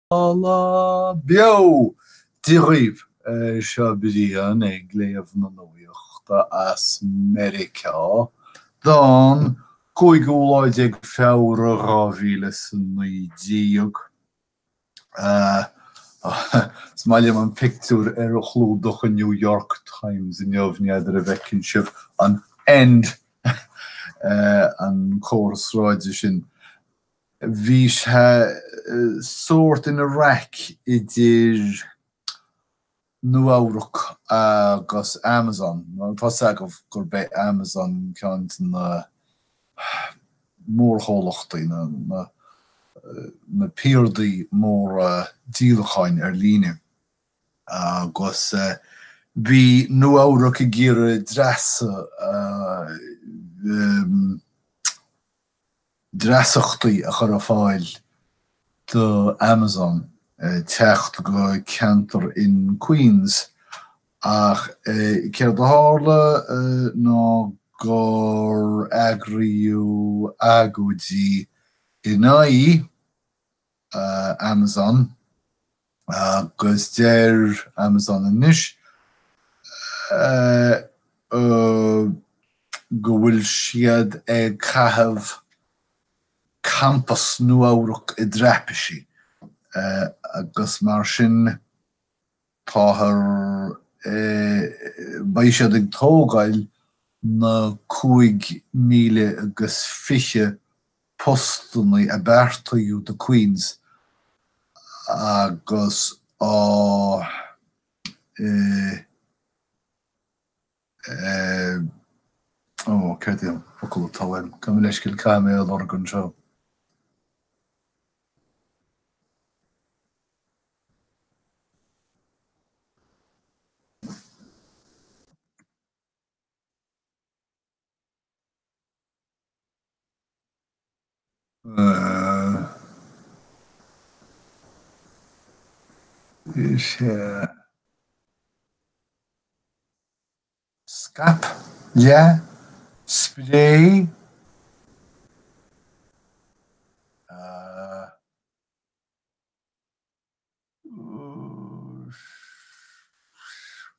Lá beo! Dia dhaoibh! Seo Brian ag léamh na nuachta as Meiriceá don cúigiú lá déag Feabhra 2019. Is maith liom an pictiúr ar chlúdach an New York Times inniu, n'fheadar an bhfeiceann sibh an end, an comhartha sráide sin. Bhí sé sórt ina raic idir Nua-Eabhrac agus Amazon. Tá 's agaibh gurb é Amazon ceann de na mórchomhlachtaí, na piardaí móra díolacháin ar líne. Agus bhí Nua-Eabhrac ag iarraidh dreasa dreasachtaí a chur ar fáil do Amazon teacht go ceantar in Queens ach céard a tharla ná gur eagraíodh agóidí in aghaidh Amazon agus deir Amazon anois go bhfuil siad ag caitheamh campas Nua-Eabhrac i dtraipisí agus mar sin táthar beidh siad ag tógáil na 5,000 agus 20 postanna a beartaíodh do Queens agus á ó, céard é an focal atá uaim? Gabh mo leithscéal, caithfidh mé a lorg anseo. Sea. Scaip, leath, spré.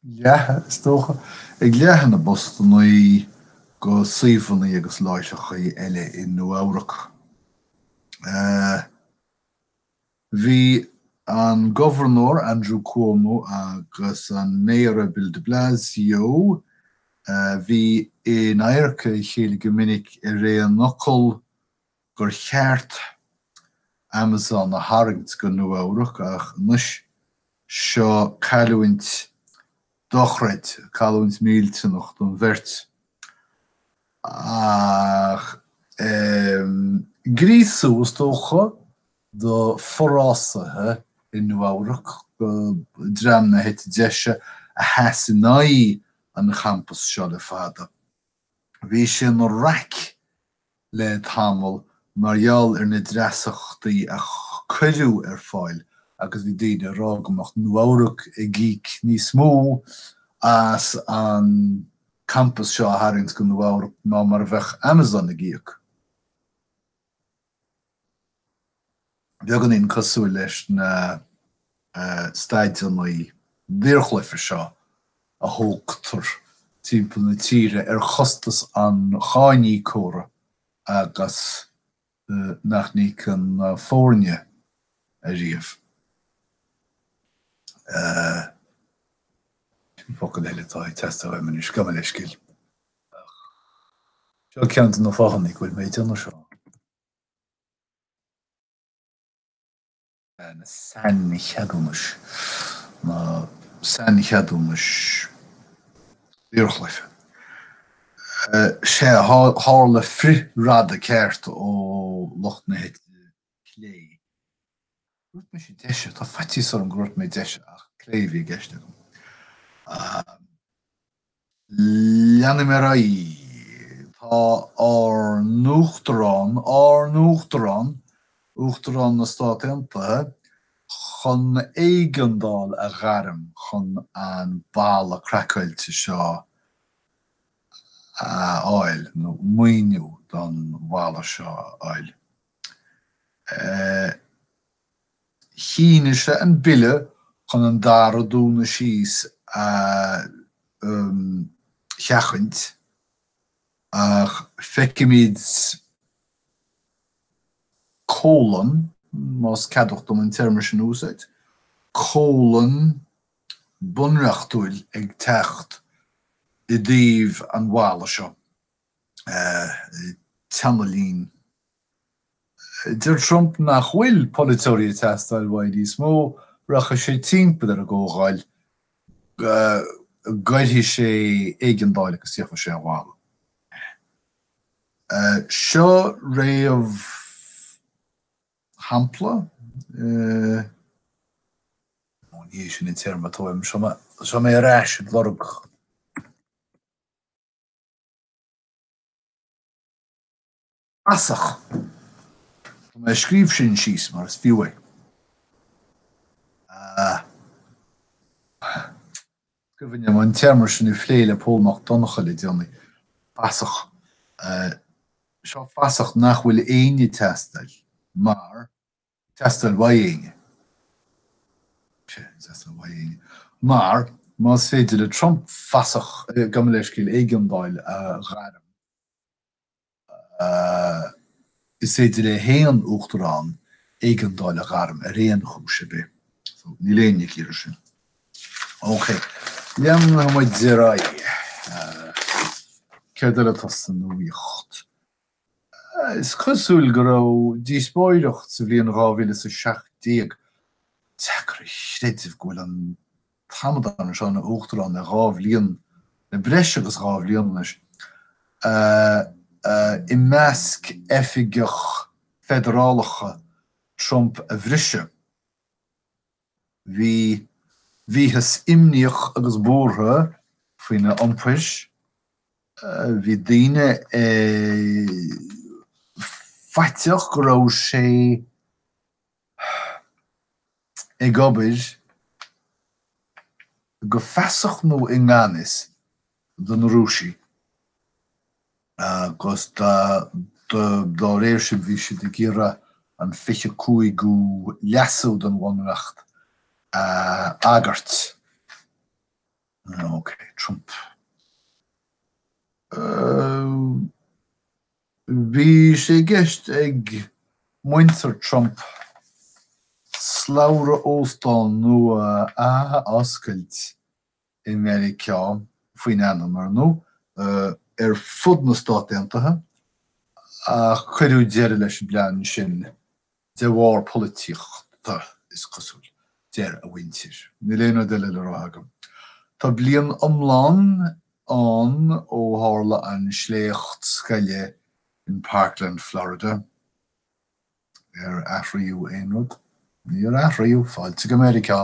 Leathadh, is dócha, ag leathadh na bpostannaí go suíomhanna agus láithreacha eile i Nua-Eabhrac. Bhí an Gobharnóir Andrew Cuomo agus an Méara Bill de Blasio, bhí in adharca a chéile go minic ar aon fhocal gur cheart Amazon a tharraingt go Nua-Eabhrac ach anois seo cailliúint dochreidte, cailliúint millteanach don bheirt. Ach gríosú, is dócha, do forásaithe i Nua-Eabhrac, do dream na heite deise a sheas in aghaidh an champais seo le fada. Bhí sé ina raic le tamall mar gheall ar na dreasachtaí a cuireadh ar fáil agus bhí daoine ag rá go mbeadh Nua-Eabhrac ag íoc níos mó as an campas seo a tharraingt go Nua-Eabhrac ná mar a bheadh Amazon ag íoc. Beagáinín cosúil leis na staideanna daorchluiche seo a thógtar timpeall na tíre ar chostas an cháiníocóra agus nach n-íocann na foirne ariamh. Sin focal eile atá ag teastáil uaim anois, gabh mo leithscéal. Ach seo ceann de na fáthanna go bhfuil mé ag déanamh seo. Na saincheadúnais, na saincheadúnais daorchluiche. Sea, tharla frith-radadh ceart ó lucht na heite clé. Dúirt mise deise, tá faitíos orm go ndúirt mé deise ach clé a bhí i gceist agam. Leanfaidh mé ar aghaidh. Tá ár n-uachtarán, ár n-uachtarán, Uachtarán na Stát Aontaithe, chun éigeandáil a ghairm chun an balla craiceáilte seo a fháil, nó maoiniú don bhalla seo a fháil. Shínigh sé an bille chun an dara dúnadh síos a sheachaint ach feicimid comhlann, más ceadmhach dom an téarma sin a úsáid, comhlann bunreachtúil ag teacht i dtaobh an bhalla seo. Teannadh linn. Deir Trump nach bhfuil polaiteoirí ag teastáil uaidh níos mó, rachaidh sé timpeall ar an gcomhdháil, gairfidh sé éigeandáil agus tíocfaidh sé abhaile. Seo réamhshampla. Ní hé sin an téarma atá uaim. Seo mé ar ais ag lorg. Fasach. Tá mé ag scríobh sin síos mar is fiú é. Is cuimhin liom an téarma sin a phlé le Pól Mac Donncha le déanaí. Fasach. Seo fasach nach bhfuil éinne ag teastáil mar teastáil uaidh éinne. Teastáil uaidh éinne. Mar más féidir le Trump fasach, gabh mo leithscéal, éigeandáil a ghairm, Is féidir le haon uachtarán éigeandáil a ghairm ar aon chúis ar bith. So, níl éinne ag iarraidh sin. Ok, leanfaidh muid ar aghaidh. Céard eile atá sa nuacht? Is cosúil go raibh díospóireacht sa bhliain 2017. Deacair a chreideamh go bhfuil an t-amadán seo ina uachtarán le 2 bhliain, le breis agus 2 bhliain anois, i measc oifigeach feidearálacha Trump a bhriseadh. Bhí, bhíothas imníoch agus buartha faoina iompar, bhí daoine faiteach go raibh sé ag obair go feasach nó i ngan fhios do na Rúisigh agus dá réir sin bhí siad ag iarraidh an 25ú leasú den Bhunreacht a agairt. Ok, Trump. Bhí sé i gceist ag muintir Trump slabhra óstán nua a oscailt i Meiriceá, faoina ainm, ar ndóigh, ar fud na Stát Aontaithe, ach cuireadh deireadh leis an bplean sin de bharr polaitíochta, is cosúil, deir a mhuintir. Níl aon rud eile le rá agam. Tá bliain iomlán ann ó tharla an sléacht scoile in Parkland, Florida. Ar athraíodh aon rud? Níor athraíodh. Fáilte go Meiriceá.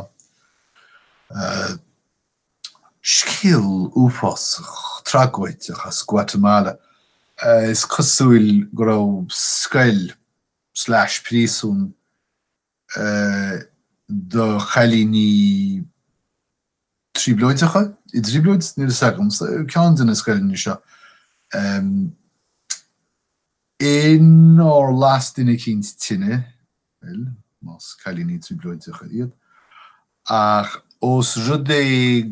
Scéal uafásach, tragóideach as Guatamala. Is cosúil go raibh scoil slash príosún do chailíní trioblóideacha, i dtrioblóid? Níl fhios agam, ceann de na scoileanna seo inar las duine eicínt tine, bhuel, más cailíní trioblóideacha iad, ach ós rud é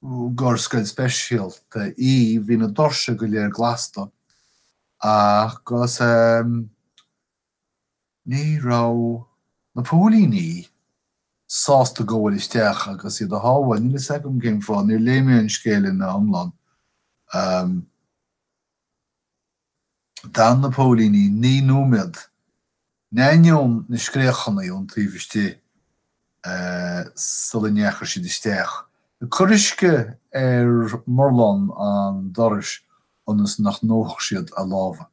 gur scoil speisialta í, bhí na doirse go léir glasta agus ní raibh na póilíní sásta gabháil isteach agus iad a shábháil. Níl fhios agam cén fáth, níor léigh mé an scéal ina iomlán. D'fhan na póilíní 9 nóiméad in ainneoin na scréachanna ón taobh istigh sula ndeachaigh siad isteach, ag cur uisce ar mhurlán an dorais ionas nach ndófadh siad a lámha.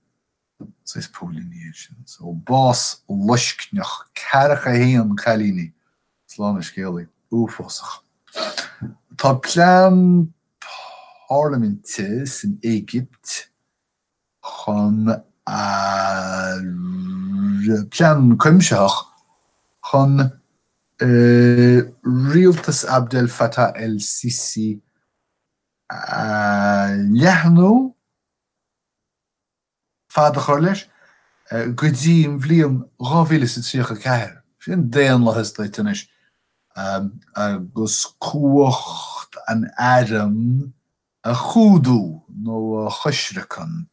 Saghas póilíní iad sin. So, bás loiscneach, ceathracha haon cailíní. Slán an scéalaí. Uafásach. Tá plean parlaiminte san Éigipt chun plean cuimsitheach chun rialtas Abdel Fattah el-Sisi a leathnú, fad a chur leis, go dtí an bhliain 2034. Sin daonlathas duit anois. Agus cumhacht an airm a chumhdú nó a choisreacan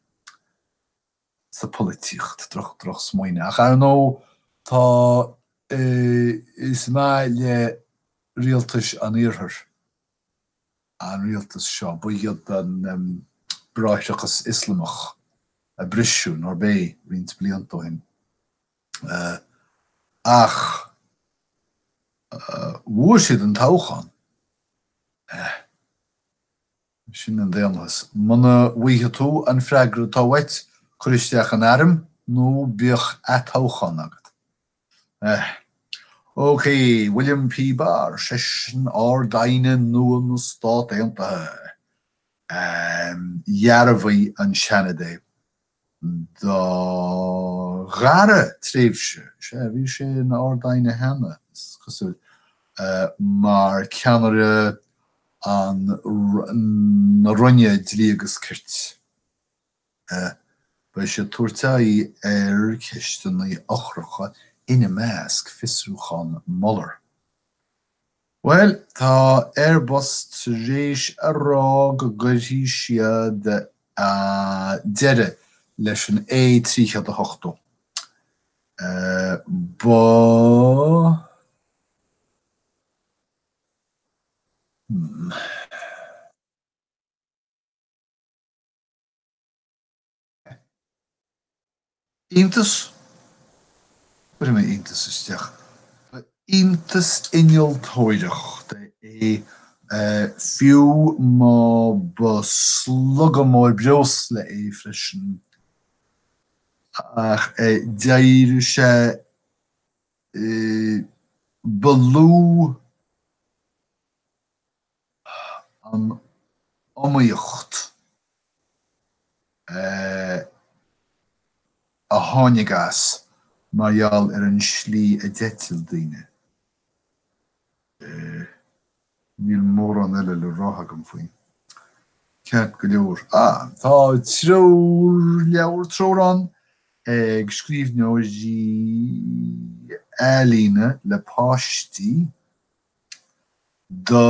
sa pholaitíocht. Droch, drochsmaoineamh. Ach ar ndóigh tá, is maith le rialtais an Iarthair an rialtas seo, ba iad an Bráithreachas Ioslamach a briseadh, nárb é, roinnt blianta ó shin. Ach bhuaigh siad an toghchán. Sin an daonlathas. Muna bhfaighidh tú an freagra atá uait, cuir isteach an airm nó bíodh atoghchán agat. OK, William P. Barr, seisean Ard-Aighne nua na Stát Aontaithe. Dhearbhaigh an Seanad é dá dhara tréimhse, sea, bhí sé ina Ard-Aighne cheana, is cosúil, mar cheannaire an na Roinne Dlí agus Cirt. Beidh sé ag tabhairt aghaidh ar cheisteanna ocracha, ina measc fiosrúchán Mueller. Bhuel, tá Airbus tar éis a rá go gcuirfidh siad deireadh leis an A380. Ba. Iontas? Cuirfidh mé iontas isteach. Ba iontas innealtóireachta é fiú má ba slogadh mór breosla é freisin. Ach d'éirigh sé ba lú an iomaíocht a tháinig as mar gheall ar an slí a d'eitil daoine. Níl mórán eile le rá agam faoi. Ceart go leor. Ah, tá treoirleabhar, treorán ag scríbhneoirí ealaíne le páistí do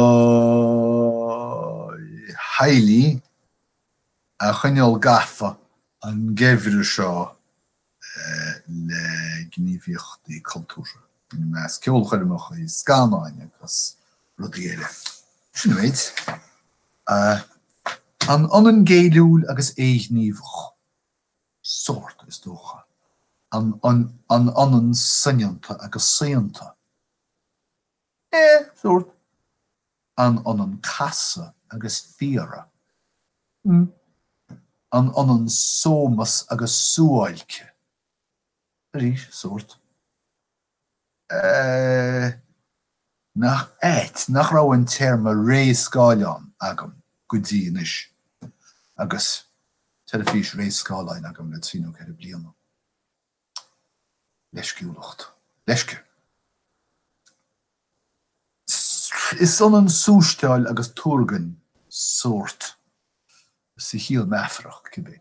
theaghlaigh a choinneáil gafa an geimhreadh seo le gníomhaíochtaí cultúrtha, ina measc ceolchoirmeacha, scannáin agus rudaí eile. Sin an méid. An ionann géilliúil agus éighníomhach? Sórt, is dócha. An ionann soineanta agus saonta? Eh, sórt. An ionann casadh agus fiaradh? Hm. An ionann sómas agus suáilce? Arís, sórt. Eh, nach ait nach raibh an téarma réscáileán agam go dtí anois, agus teilifís réscáileáin agam le trí nó ceithre bliana. Leisciúlacht. Leisce. Is ionann súisteáil agus tuargain, sórt. Sa chiall meafarach, cibé.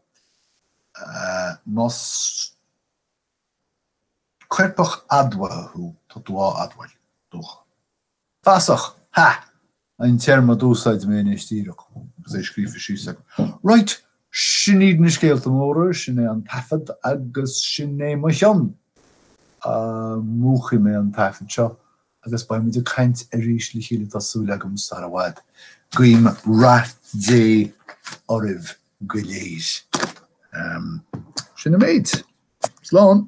Más coirpeach admhaithe thú, tá tú á admháil, dócha. Fasach! Ha! An téarma a d'úsáid mé anois díreach agus é scríofa síos agam. Right! Sin iad na scéalta móra, sin é an taifead agus sin é mo chion! Múchfaidh mé an taifead seo agus beidh muid ag caint arís le chéile tá súil agam sar i bhfad. Guím rath Dé oraibh go léir. Sin an méid. Slán!